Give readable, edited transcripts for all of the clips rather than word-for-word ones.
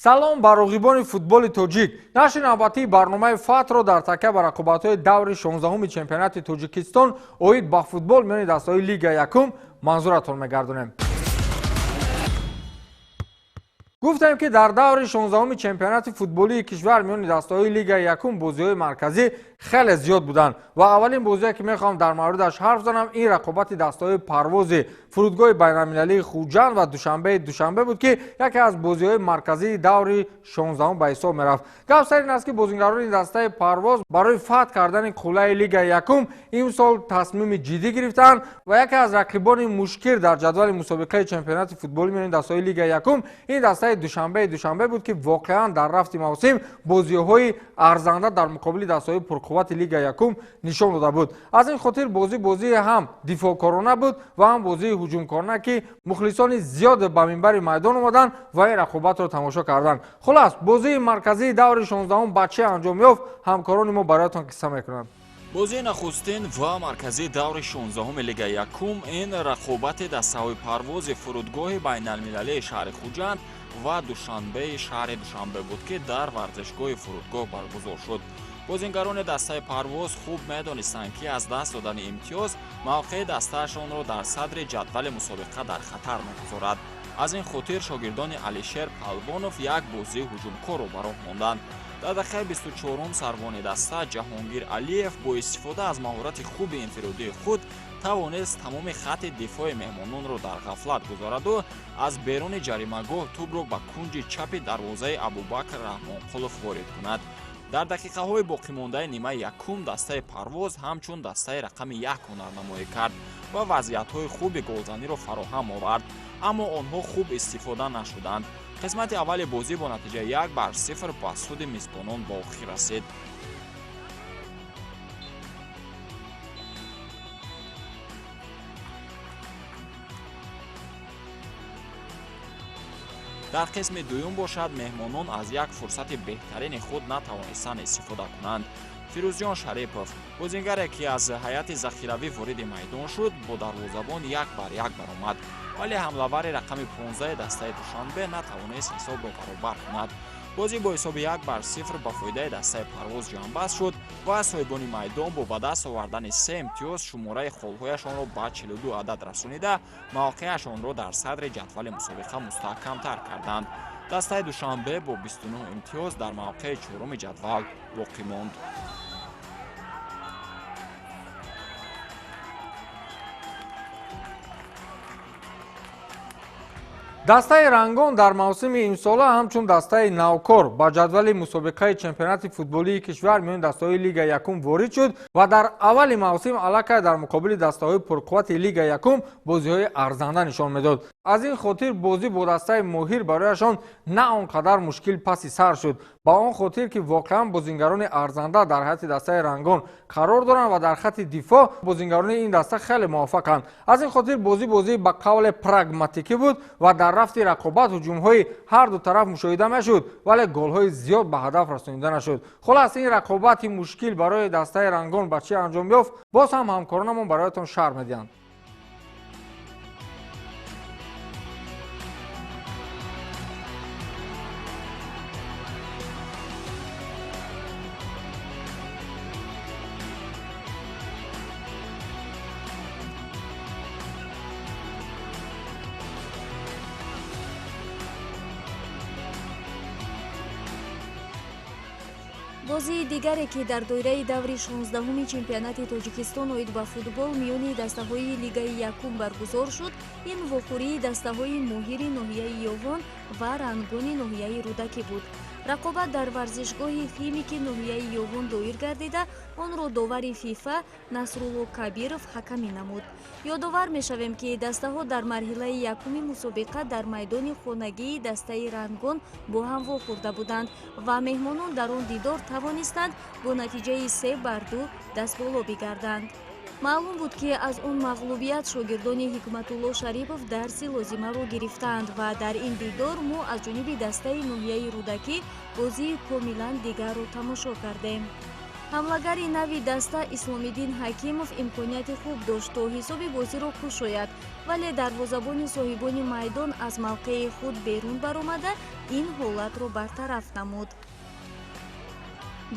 Салом ба роғибони футболи тоҷик. Нашри навбатии барномаи Фатҳро дар такя ба рақобатҳои даври 16-уми чемпионати Тоҷикистон оид ба футбол миёни дастаҳои Лига якум манзуратон мегардонем. Гуфтем, ки дар даври 16-уми чемпионати футболии кишвар миёни дастаҳои Лигаи якум бозиҳои марказӣ хеле зиёд буданд ва аввалин бозие, ки мехоҳам дар мавридаш ҳарф занам, ин рақобати дастаҳои Парвози фурудгоҳи байналмилалии Хуҷанд ва Душанбеи Душанбе буд, ки яке аз бозиҳои марказии даври 16-ум ба ҳисоб мерафт. Гап сар ин аст, ки бозингарони дастаи Парвоз барои фатҳ кардани қуллаи Лигаи якум имсол тасмими ҷиддӣ гирифтанд ва яке аз рақибони мушкил дар ҷадвали мусобиқаи чемпионати футболӣ миёни дастаҳои Лигаи якум ин дастаи Душанбеи Душанбе буд, ки воқеан дар рафти мавсим бозиҳои арзанда дар муқобили дастаҳои пурқуввати Лигаи якум нишон дода буд. Аз ин хотир бозӣ бозии ҳам дифоъкорона буд ва ҳам бозии ҳуҷумкорона, ки мухлисони зиёде ба минбари майдон омаданд ва ин рақобатро тамошо карданд. Хулас, бозии марказии даври 16-ум ба чӣ анҷом ёфт, ҳамкорони мо бароятон қисса мекунанд. Бозии нахустин ва марказии даври 16-уми Лигаи якум ин рақобати дастаҳои Парвози фурудгоҳи байналмилалии шаҳри Хуҷанд ва Душанбеи шаҳри Душанбе буд, ки дар варзишгоҳи фурудгоҳ баргузор шуд. Бозингарони дастаи Парвоз хуб медонистанд, ки аз даст додани имтиёз мавқеи дастаашонро дар садри ҷадвали мусобиқа дар хатар мегузорад. Аз ин хотир шогирдони Алишер Палвонов як бозии ҳуҷумкорро ба роҳ монданд. Дар дақиқаи 24-ум сарвони даста Ҷаҳонгир Алиев бо истифода аз маҳорати хуби инфиродии худ тавонист тамоми хатти дифои меҳмононро дар ғафлат гузораду аз беруни ҷаримагоҳ тӯбро ба кунҷи чапи дарвозаи Абубакр Раҳмонқулов ворид кунад. Дар дақиқаҳои боқимондаи нимаи якум дастаи Парвоз ҳамчун дастаи рақами як ҳунарнамоӣ кард ва вазъиятҳои хуби голзаниро фароҳам овард, аммо онҳо хуб истифода нашуданд. Қисмати аввали бозӣ бо натиҷаи 1-0 ба суди мизбонон ба охир расид. Дар қисми дуюм бошад, меҳмонон аз як фурсати беҳтарини худ натавонистанд истифода кунанд. Фирӯзҷон Шарипов, бозингаре, ки аз ҳайати захиравӣ вориди майдон шуд, бо дарвозабон 1-1 баромад, вале ҳамлавари рақами 15 дастаи Душанбе натавонист ҳисобро баробар кунад. Бозӣ бо ҳисоби 1-0 ба фоидаи дастаи Парвоз ҷамъбаст шуд ва соҳибони майдон бо ба даст овардани се имтиёз шумораи холҳояшонро ба 42 адад расонида, мавқеашонро дар садри ҷадвали мусобиқа мустаҳкамтар карданд. Дастаи Душанбе бо 29 имтиёз дар мавқеи чоруми ҷадвал боқӣ монд. Дастаи Рангон дар мавсими имсола ҳамчун дастаи навкор ба ҷадвали мусобиқаи чемпионати футболии кишвар миёни дастаҳои Лигаи якум ворид шуд ва дар аввали мавсим аллакай дар муқобили дастаҳои пурқуввати Лигаи якум бозиҳои арзанда нишон медод. Аз ин хотир бозӣ бо дастаи Моҳир барояшон на он қадар мушкил паси сар шуд, ба он хотир ки воқеан бозингарони арзанда дар ҳайати дастаи Рангон қарор доранд ва дар хатти дифоъ бозингарони ин даста хеле муваффақанд. Аз ин хотир бозӣ бозии ба қавле прагматикӣ буд ва дар рафти рақобат ҳуҷумҳои ҳар ду тараф мушоҳида мешуд, вале голҳои зиёд ба ҳадаф расонида нашуд. Хулас, ин рақобати мушкил барои дастаи Рангон ба чӣ анҷом ёфт, боз ҳам ҳамкоронамон бароятон шарҳ медиҳанд. Бозии дигаре, ки дар доираи даври 16-уми чемпионати Тоҷикистон оид ба футбол миёни дастаҳои Лигаи якум баргузор шуд, ин вохӯрии дастаҳои Моҳири ноҳияи Ёвон ва Рангони ноҳияи Рӯдакӣ буд. Рақобат дар варзишгоҳи Химики ноҳияи Ёвон доир гардида, онро довари ФИФА Насрулло Кабиров ҳакамӣ намуд. Ёдовар мешавем, ки дастаҳо дар марҳилаи якуми мусобиқа дар майдони хонагии дастаи Рангон бо ҳам вохӯрда буданд ва меҳмонон дар он дидор тавонистанд бо натиҷаи 3-2 дастболо бигарданд. Маълум буд, ки аз он мағлубият шогирдони Ҳикматулло Шарипов дарси лозимаро гирифтаанд ва дар ин дидор мо аз ҷониби дастаи ноҳияи Рӯдакӣ бозии комилан дигарро тамошо кардем. Ҳамлагари нави даста Исломиддин Ҳакимов имконияти хуб дошт, то ҳисоби бозиро кушояд, вале дарвозабони соҳибони майдон аз мавқеи худ берун баромада ин ҳолатро бартараф намуд.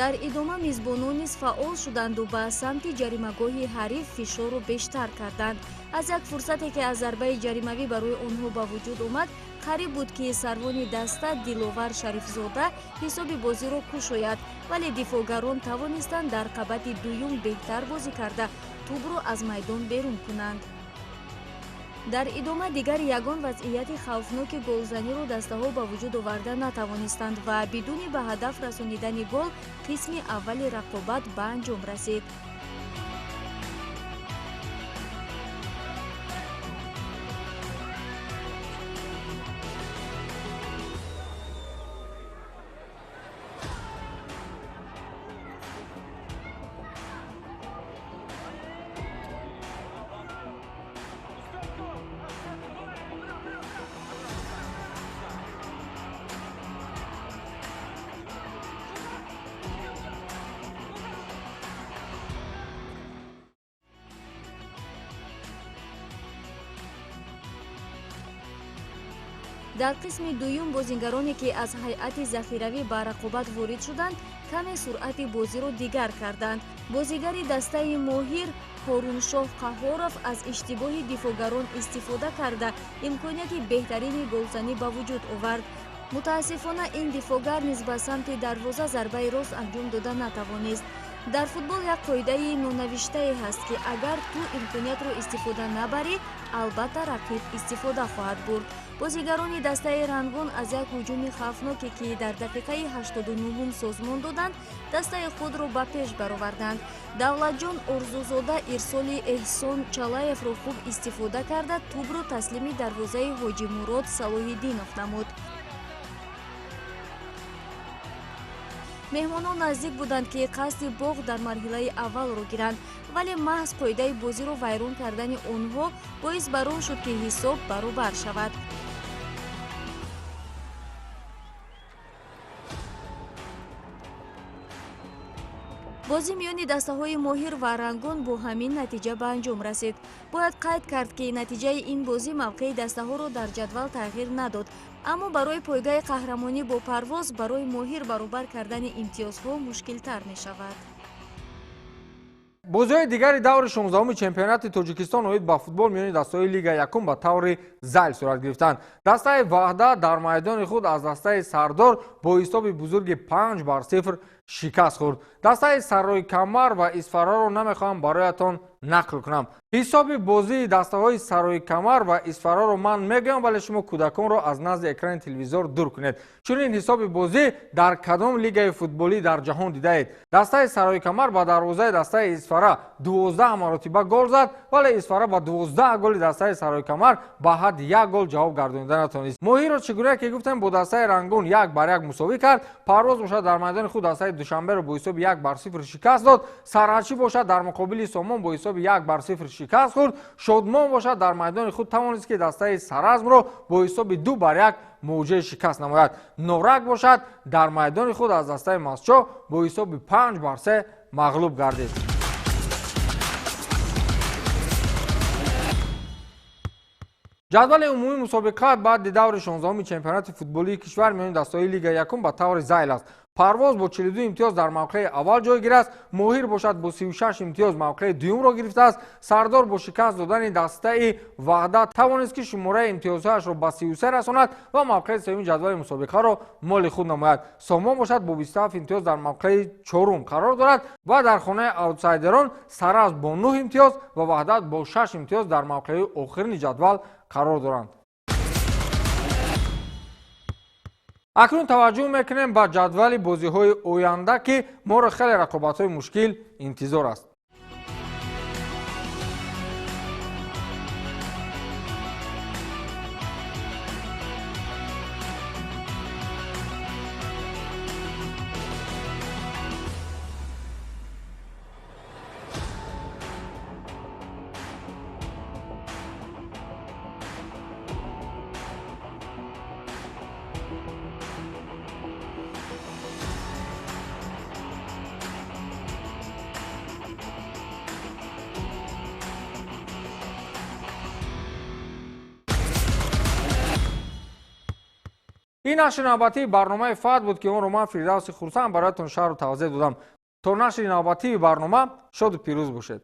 Дар идома мизбонон низ фаъол шуданду ба самти ҷаримагоҳи ҳариф фишорро бештар карданд. Аз як фурсате, ки аз зарбаи ҷаримавӣ барои онҳо ба вуҷуд омад, қариб буд, ки сарвони даста Диловар Шарифзода ҳисоби бозиро кушояд, вале дифоъгарон тавонистанд дар қабати дуюм беҳтар бозӣ карда, тӯбро аз майдон берун кунанд. Дар идома дигар ягон вазъияти хавфноки голзаниро дастаҳо ба вуҷуд оварда натавонистанд ва бидуни ба ҳадаф расонидани гол қисми аввали рақобат ба анҷом расид. Дар қисми дуюм бозингароне, ки аз ҳайати захиравӣ ба рақобат ворид шуданд, каме суръати бозиро дигар карданд. Бозигари дастаи Моҳир Ҳоруншоҳ Қаҳҳоров аз иштибоҳи дифоъгарон истифода карда, имконияти беҳтарини голзанӣ ба вуҷуд овард. Мутаассифона, ин дифоъгар низ ба самти дарвоза зарбаи рост анҷом дода натавонист. Дар футбол як қоидаи нонавиштае ҳаст, ки агар ту имкониятро истифода набарӣ, албатта рақиб истифода хоҳад бурд. Бозигарони дастаи Рангон аз як ҳуҷуми хавфноке, ки дар дақиқаи 89-ум созмон доданд, дастаи худро ба пеш бароварданд. Давлатҷон Орзузода ирсоли Эҳсон Чалаевро хуб истифода карда, тӯбро таслими дарвозаи Ҳоҷимурод Салоҳиддинов намуд. Меҳмонон наздик буданд, ки қасди боғ дар марҳилаи аввалро гиранд, вале маҳз қоидаи бозиро вайрон кардани онҳо боис бар он шуд, ки ҳисоб баробар шавад. Бозӣ миёни дастаҳои Моҳир ва Рангон бо ҳамин натиҷа ба анҷом расид. Бояд қайд кард, ки натиҷаи ин бозӣ мавқеи дастаҳоро дар ҷадвал тағйир надод, аммо барои пойгаи қаҳрамонӣ бо Парвоз барои Моҳир баробар кардани имтиёзҳо мушкилтар мешавад. Бозиҳои дигари даври 16-уми чемпионати Тоҷикистон оид ба футбол миёни дастаҳои Лига якум ба таври зайл сурат гирифтанд. Дастаи Ваҳдат дар майдони худ аз дастаи Сардор бо ҳисоби бузурги 5-0 шикаст хӯрд. Дастаи Сарои Камар ва Исфараро намехоҳам бароятон нақл кунам. Ҳисоби бозии дастаҳои Сарои Камар ва Исфараро ман мегӯям, вале шумо кӯдаконро аз назди экрани телевизор дур кунед. Чунин ҳисоби бозӣ дар кадом лигаи футболӣ дар ҷаҳон дидаед? Дастаи Сарои Камар ба дарвозаи дастаи Исфара 12 маротиба гол зад, вале Исфара ба 12 голи дастаи Сарои Камар ба ҳадди як гол ҷавоб гардонида натавонист. Моҳирро чӣ гуна ки гуфтем, бо дастаи Рангон 1-1 мусовӣ кард. Парвоз бошад дар майдони худ дастаи Душанберо бо ҳисоби 1-0 шикаст дод. Сарҳадчӣ бошад дар муқобили Сомон бо ҳисоби 1-0 шикаст хӯрд. Шодмон бошад дар майдони худ тавонист, ки дастаи Саразмро бо ҳисоби 2-1 мавҷаи шикаст намояд. Норак бошад дар майдони худ аз дастаи Масчо бо ҳисоби 5-3 мағлуб гардид. Ҷадвали умумии мусобиқат баъди даври 16-уми чемпионати футболии кишвар миёни дастаҳои Лига якум ба таври зайл аст. Парвоз бо 42 имтиёз дар мавқеи аввал ҷойгир аст. Моҳир бошад бо 36 имтиёз мавқеи дуюмро гирифтааст. Сардор бо шикаст додани дастаи Ваҳдат тавонист, ки шумораи имтиёзҳояшро ба 33 расонад ва мавқеи сеюми ҷадвали мусобиқаро моли худ намояд. Сомон бошад бо 27 имтиёз дар мавқеи чорум қарор дорад ва дар хонаи аутсайдерон Саразм бо 9 имтиёз ва Ваҳдат бо 6 имтиёз дар мавқеи охирини ҷадвал қарор доранд. Акнун таваҷҷӯҳ мекунем ба ҷадвали бозиҳои оянда, ки моро хеле рақобатҳои мушкил интизор аст. Ин нашри навбатии барномаи Фат буд, ки онро ман, Фирдавси Хурсанд, бароятон шарҳу тавзеҳ додам. То нашри навбатии барнома шоду пирӯз бошед.